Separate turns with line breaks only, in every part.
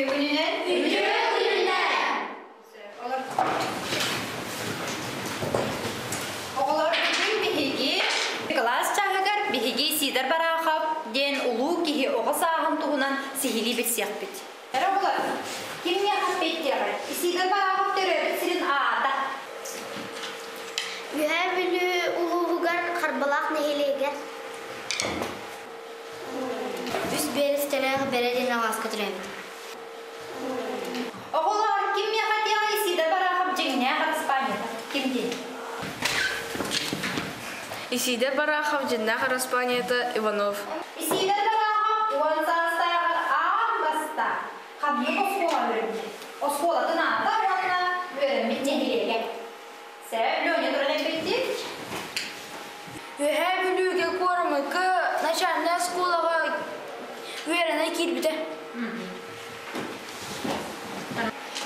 Үтүө күнүнэн!
Үтүө күнүнэн!
Оҕолор бүгүн биһиги кылаас чааһыгар биһиги Сидор Барахов диэн улуу киһи оҕо сааһын туһунан сиһилии билсиэхпит. Эрэ оҕолор, ким миэхэ эппиэттиэҕэй? Сидор Барахов төрөөбүт сирин аата.
Үөһээ Бүлүү улууһугар Харбалаах нэһилиэгэр Үс биэрэстэлээх Бэрэ диэн алааска төрөөбүт.
Оҕолор, ким миэхэ этиэҕэй Сидор Барахов дьиҥнээх араспаанньата? Ким диэн?
Исидор Барахов дьиҥнээх араспаанньата Иванов.
Исидор Барахов уон саастааҕар аан бастаан ханнык оскуола үөрэммит? Оскуолатын аата уонна үөрэммит нэһилиэгэ. Сөп, Леня туран эппиттик.
Үөһээ Бүлүүгэ Куорамыкы начальнай оскуолаҕа үөрэнэ киирбитэ.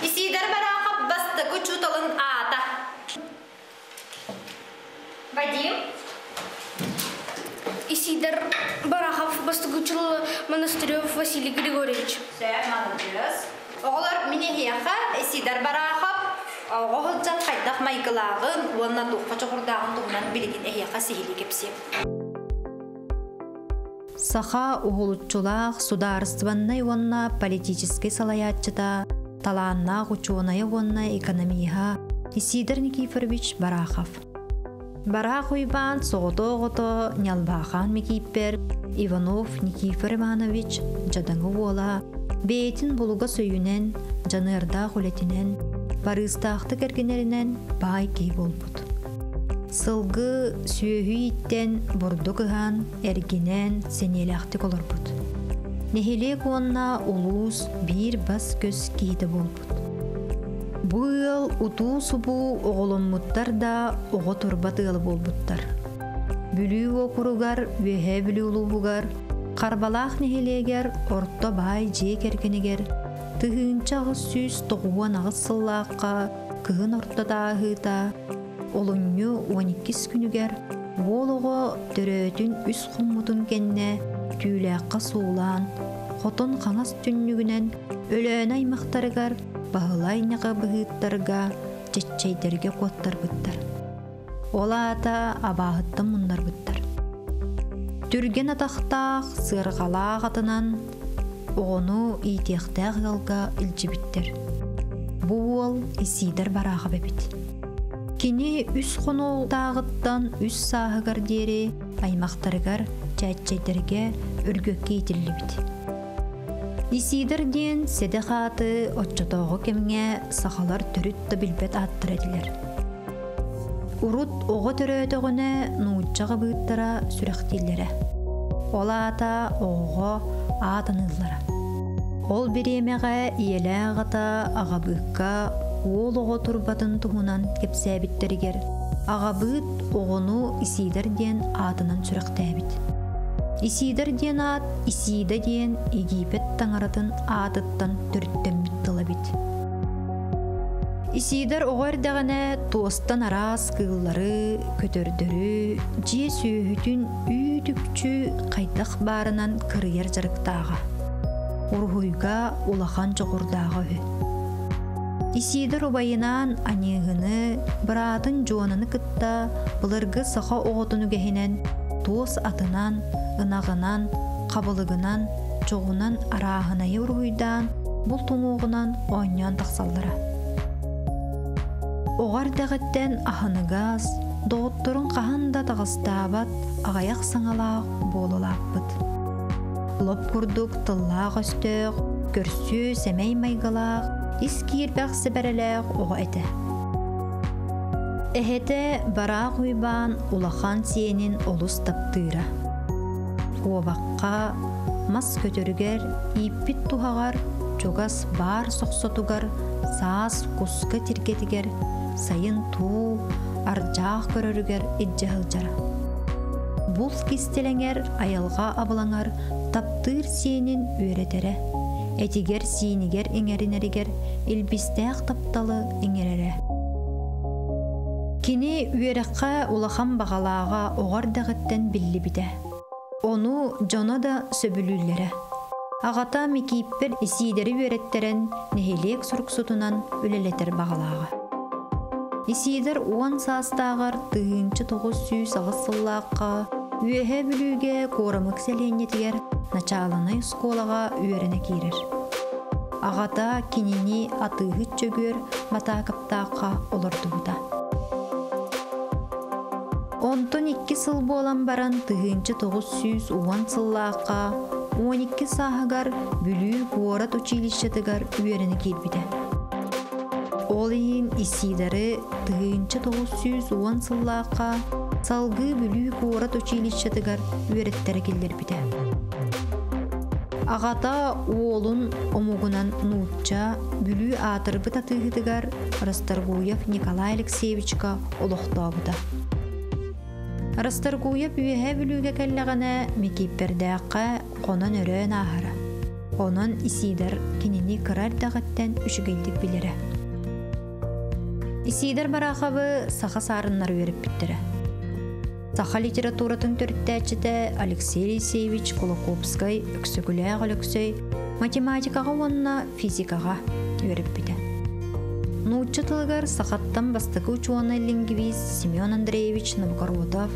Исидор Барахов бастакы учууталын аата. Вадим?
Исидор Барахов бастакы учуутала Монастырев Василий Григорьевич.
Сөп, маладьыас. Оҕолор, мин эһиэхэ Исидор Барахов оҕо сылдьан хайдах майгылааҕын уонна туохха чоҕурдааҕын туһунан билигин эһиэхэ сиһилии кэпсиэм.
Саха уһулуччулаах судаарыстыбаннай уонна политическай салайааччыта, талааннаах учуонайа уонна экономиһа Исидор Никифорович Барахов. Бараах Уйбаан соҕотоо оҕото Ньалбаахаан Микииппэр Иванов Никифор Иванович дьадаҥы уола бэйэтин булугас өйүнэн, дьаныардаах үлэтинэн, барыыстаахтык эргинэринэн баай киһи буолбут. Сылгы сүөһү ииттэн, бурдук ыһан, эргинэн, сэниэлээхтик олорбут. Нэһилиэк уонна улуус биир бас-көс киһитэ буолбут. Бу ыал утуу-субуу оҕоломмуттар да оҕо турбат ыала буолбуттар. Бүлүү уокуругар, Үөһээ Бүлүү улууһугар, Харбалаах нэһилиэгэр орто баай дьиэ кэргэнигэр 1898 сыллаахха кыһын орто тааһыыта олунньу 12 күнүгэр уол оҕо төрөөтүн үс хоммутун кэннэ түүлээххэ суулаан, хотон хаҥас түннүгүнэн Өлөөнө аймахтарыгар Баһылай ньаҕа быһыыттарга, чэччэйдэргэ куоттарбыттар. Ол аата абааһыттан муннарбыттар. Түргэн атахтаах, сыарҕалаах атынан оҕону иитиэхтээх ыалга илдьибиттэр. Бу уол Исиидэр Бараахап эбит. Кини үс хонуктааҕыттан үс сааһыгар диэри аймахтарыгар, чээччэйдэргэ Өргөккө иитиллибит. Исидор диэн сэдэх ааты оччотооҕу кэмҥэ сахалар төрүт да билбэт ааттара этилэр. Урут оҕо төрөөтөҕүнэ нуучча аҕабыыттара сүрэхтииллэрэ. Ол аата оҕоҕо аат аныыллара. Ол бириэмэҕэ ийэлээх аҕата аҕабыыкка уол оҕо турбатын туһунан кэпсээбиттэригэр аҕабыыт оҕону Исидор диэн аатынан сүрэхтээбит. Исидор диэн аат Исида диэн Египет таҥаратын аатыттан төрүттэммит тыл эбит. Исидор оҕо эрдэҕинэ туостан араас кыыллары, көтөрдөрү, дьиэ сүөһүтүн үүт-үкчү хайдах баарынан кырыйар дьарыктааҕа. Уруһуйга улахан дьоҕурдааҕа үһү. Исидор убайынаан Аньыыһыны, быраатын Дьуонаны кытта былыргы саха оҕотун үгэһинэн туос атынан, ынаҕынан, хабылыгынан, чоҕунан арааһынайы уруһуйдаан, булт уҥуоҕунан оонньоон тахсаллара. Оҕо эрдэҕиттэн аһыныгас, доҕотторун хаһан да таҕыстаабат аҕыйах саҥалаах буола улааппыт. Лоп курдук тыллаах-өстөөх, көрсүө сэмэй майгылаах, ис киирбэх сэбэрэлээх оҕо этэ. Эһэтэ Бараах Уйбаан улахан сиэнин олус таптыыра. Куобахха, мас көтөрүгэр, ииппит туһаҕар, чугас баар сохсотугар, саас куска тиргэтигэр, сайын туу, ардьаах көрөрүгэр илдьэ сылдьара. Булт кистэлэҥэр, айылҕа абылаҥар таптыыр сиэнин үөрэтэрэ, этигэр-сиинигэр иҥэринэригэр илбистээх тапталы иҥэрэрэ. Кини үөрэххэ улахан баҕалааҕа оҕо эрдэҕиттэн биллибитэ. Ону дьоно да сөбүлүүллэрэ. Аҕата Микииппэр Исиидэри үөрэттэрэн нэһилиэк суруксутунан үлэлэтэр баҕалааҕа. Исиидэр уон саастааҕар 1908 сыллаахха Үөһээ Бүлүүгэ Куорамык сэлиэнньэтигэр начаалынай оскуолаҕа үөрэнэ киирэр. Аҕата кинини атыыһыт Дьөгүөр Матаакаптаахха олордубута. Онтон икки сыл буолан баран 1910 сыллаахха 12 сааһыгар Бүлүү куорат училищетыгар үөрэнэ киирбитэ. Ол иһин Исидоры 1910 сыллаахха салгыы Бүлүү куорат училищетыгар үөрэттэрэ киллэрбитэ. Аҕата уолун омугунан нуучча Бүлүү аатырбыт атыыһытыгар Расторгуев Николай Алексеевичка олохтообута. Расторгуев Үөһээ Бүлүүгэ кэллэҕинэ Микииппэрдээххэ хонон өрөөн ааһара. Онон Исидор кинини кыра эрдэҕиттэн үчүгэйдик билэрэ. Исидор Бараховы саха саарыннар үөрэппиттэрэ. Саха литературатын төрүттээччитэ Алексей Елисеевич Кулаковскай Өксөкүлээх Өлөксөй математикаҕа уонна физикаҕа үөрэппитэ. Нуучча тылыгар сахаттан бастакы учуонай-лингвист Семен Андреевич Новгородов,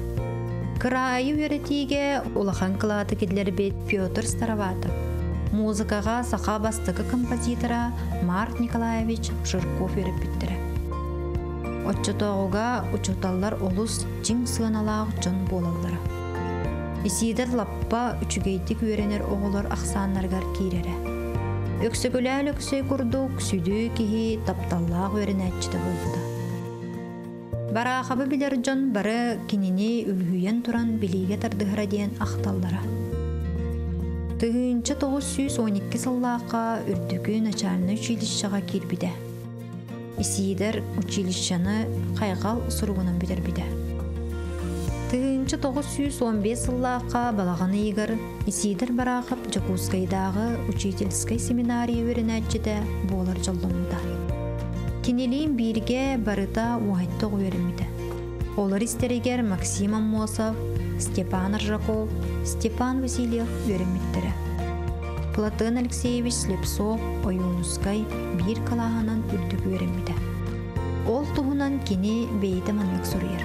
кыраайы үөрэтиигэ улахан кылааты киллэрбит Петр Староватов, музыкаҕа саха бастакы композитора Марк Николаевич Жирков үөрэппиттэрэ. Оччотооҕуга учууталлар олус чиҥ сыаналаах дьон буолаллара. Исидор лаппа үчүгэйдик үөрэнэр оҕолор ахсааннарыгар киирэрэ. Өксөкүлээх Өлөксөй курдук сүдү киһи тапталлаах үөрэнээччитэ буолбута. Бараахабы билэр дьон бары кинини үлүһүйэн туран билиигэ тардыһара диэн ахталлара. 1912 сыллаахха үрдүкү начальнай училищеҕа киирбитэ. Исиидэр училищены хайҕал суругунан бүтэрбитэ. 1915 сыллаахха балаҕан ыйыгар Исиидэр Бараахап Дьокуускайдааҕы учительскай семинария үөрэнээччитэ буолар дьолломмута. Кинилиин бииргэ барыта уһайта үөрэммитэ. Олор истэригэр Максим Аммосов, Степан Аржаков, Степан Васильев үөрэммиттэрэ. Платон Алексеевич Слепцов Ойуунускай биир кылааһынан үрдүк үөрэммитэ. Ол туһунан кини бэйэтэ маннык суруйар.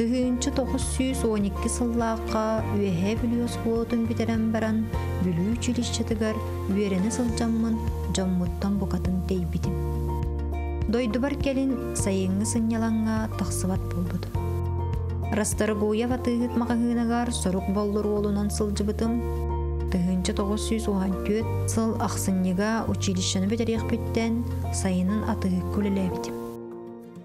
1912 сыллаахха Үөһээ Бүлүү оскуолатын бүтэрэн баран Бүлүү училищетыгар үөрэнэ сылдьаммын дьоммуттан букатын тэйбитим. Дойдубар кэлин сайыҥҥы сынньалаҥҥа тахсыбат буолбутум. Расторгуев атыыһыт маҕаһыыныгар сорук боллур уолунан сылдьыбытым. 1914 сыл ахсынньыга училищены бүтэриэхпиттэн сайынын атыыһыкка үлэлээбитим.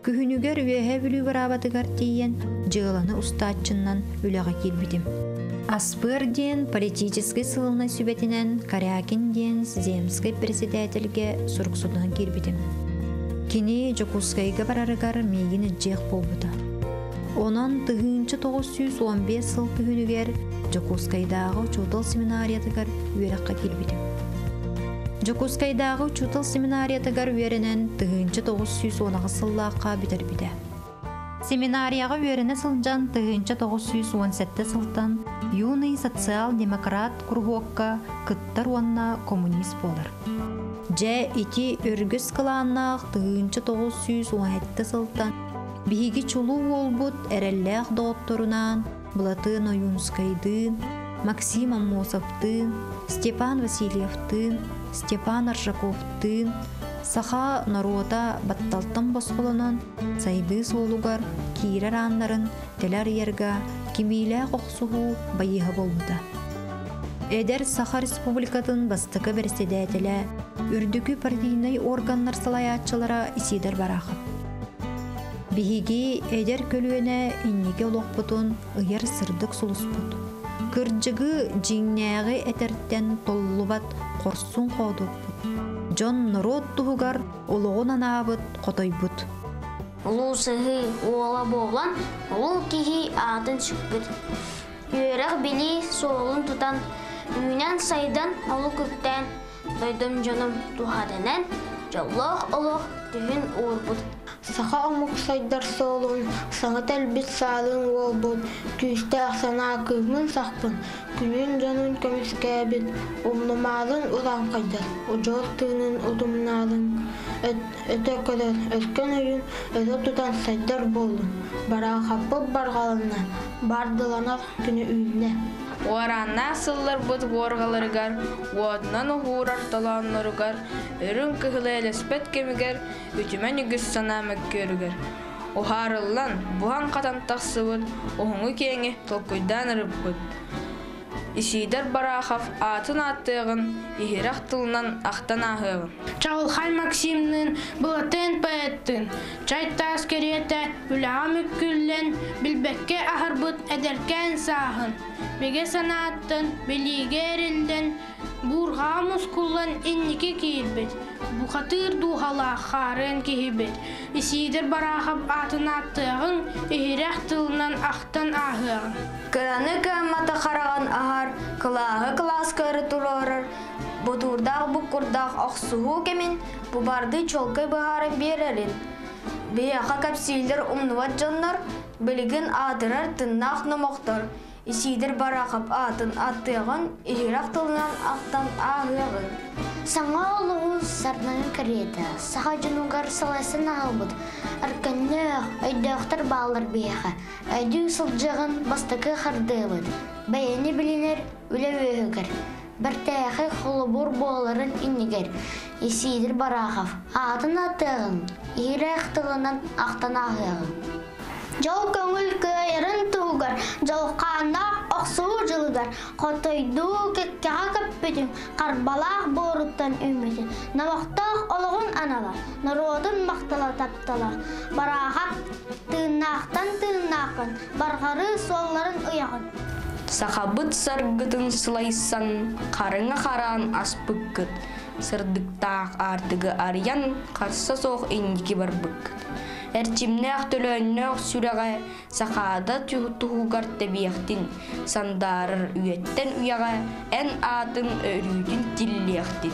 Күһүнүгэр Үөһээ Бүлүү быраабатыгар тиийэн дьыаланы устааччыннан үлэҕэ киирбитим. Аспыар диэн политическай сылынай сүбэтинэн Корякин диэн земскэй председательгэ суруксутунан киирбитим. Кини Дьокуускайга барарыгар миигин илдьиэх буолбута. Онон 1915 сыл күһүнүгэр Дьокуускайдааҕы учуутал семинариятыгар үөрэххэ киирбитим. Дьокуускайдааҕы учуутал семинариятыгар үөрэнэн 1918 сыллаахха бүтэрбитэ. Семинарияҕа үөрэнэ сылдьан 1917 сылтан «Юный социал-демократ» куруһуокка кыттар уонна коммунист буолар. Дьэ, ити өргөс кылааннаах 1917 сылтан биһиги чулуу уолбут эрэллээх доҕотторунаан Былатыан Ойуунускайдыын, Максим Аммосовтыын, Степан Васильевтыын, Степан Аржаковтыын саха норуота батталтан босхолонон сайдыы суолугар киирэр ааннарын тэлэ арыйарга кимиилээх охсуһуу байыһа буолбута. Эдэр Саха Республикатын бастакы бэрэссэдээтэлэ, үрдүкү партийнай органнар салайааччылара Исидор Барахов. Биһиги эдэр көлүөнэ инники олохпутун ыйар сырдык сулуспут. Кырдьыгы дьиҥнээҕи этэртэн толлубат хорсун хоодуоппут. Дьон норуот туһугар олоҕун анаабыт хотойбут.
Улуу сыһыы уола буолан, улуу киһи аатын сүкпүт. Үөрэх-билии суолун тутан, үүнэн-сайдан олук үктээн, дойдум дьонум туһатынан дьоллоох олох түһүн уурбут.
Саха омук сайдар суолун саҥа тэлбит саалын уолбут, күүстээх санаа кыымын сахпын, күнүн дьонун көмүскээбит, умнумаалын урааҥхайдар, удьуор тыынын утумнаалын, өтө көрөр өркөн өйүн өрө тутан сайдар буоллун, бараахаппыт барҕаланна, бардыланар күнү үүннэ.
Уорааннаах сылларбыт уорҕаларыгар, уотунан уһуурар толоонноругар, үрүҥ кыһылы элэспэт кэмигэр үтүмэн үгүс санаа мөккүөрүгэр уһаарыллан, буһан-хатан тахсыбыт уһуҥу-киэҥи толкуйдаан ырыппыт. Исиидэр Барахов аатын ааттыаҕын, иһирэх тылынан ахтан ааһыаҕын.
Чаҕылхай Максимныын Былатыан поэттыын чай таас кэриэтэ үлэҕэ мүккүллэн, билбэккэ аһарбыт эдэркээн сааһын, бигэ санааттан билиигэ эриллэн, буурҕаҕа мускуллан инники киирбит, бухатыыр дууһалаах хаарыан киһибит Исиидэр Бараахап аатын ааттыаҕыҥ, иһирэх тылынан ахтан ааһыаҕыҥ.
Кыраны кыаммата хараҕын аһар, кылааһы кылааска өрө туруорар, бутуурдаах буккурдаах охсуһуу кэмин бубардыы чуолкай быһааран биэрэрин, биһиэхэ кэпсииллэр умнубат дьоннор, билигин аатырар тыннаах номохтор, Исиидэр Бараахап аатын ааттыаҕын, иһирэх тылынан ахтан ааһыаҕын.
Саҥа олоҕу сардаҥа кэриэтэ, саха дьонугар салайсан аҕалбыт өркөннөөх, өйдөөхтөр бааллар биһиэхэ. Өйдүү сылдьыаҕын бастакы хардыыбыт, бэйэни билинэр үлэ үөһүгэр, бэртээхэй холобур буоларын иннигэр Исиидэр Барахов аатын ааттыаҕыҥ, иһирэх тылынан ахтан ааһыаҕыҥ.
Дьол көҥүл кыайарын туһугар, дьалхааннаах охсуһуу дьылыгар хотойдуу кэккэҕэ көппүтүн, харбалаах буоруттан үүммүтүн, номохтоох олоҕун анала, норуотун махтала таптала, барааха тыыннаахтан тыыннааххын, барҕарыы суолларын ыйаҕын.
Сахабыт саргытын сылайсан, харыҥа хараан аспыккыт, сырдыктаах аартыгы арыйан, харса суох инники барбыккыт. Эрчимнээх төлөөннөөх сүрэҕэ сахаада туһугар тэбиэхтин, сандаарар үйэттэн үйэҕэ эн аатыҥ өрүүтүн тиллиэхтин.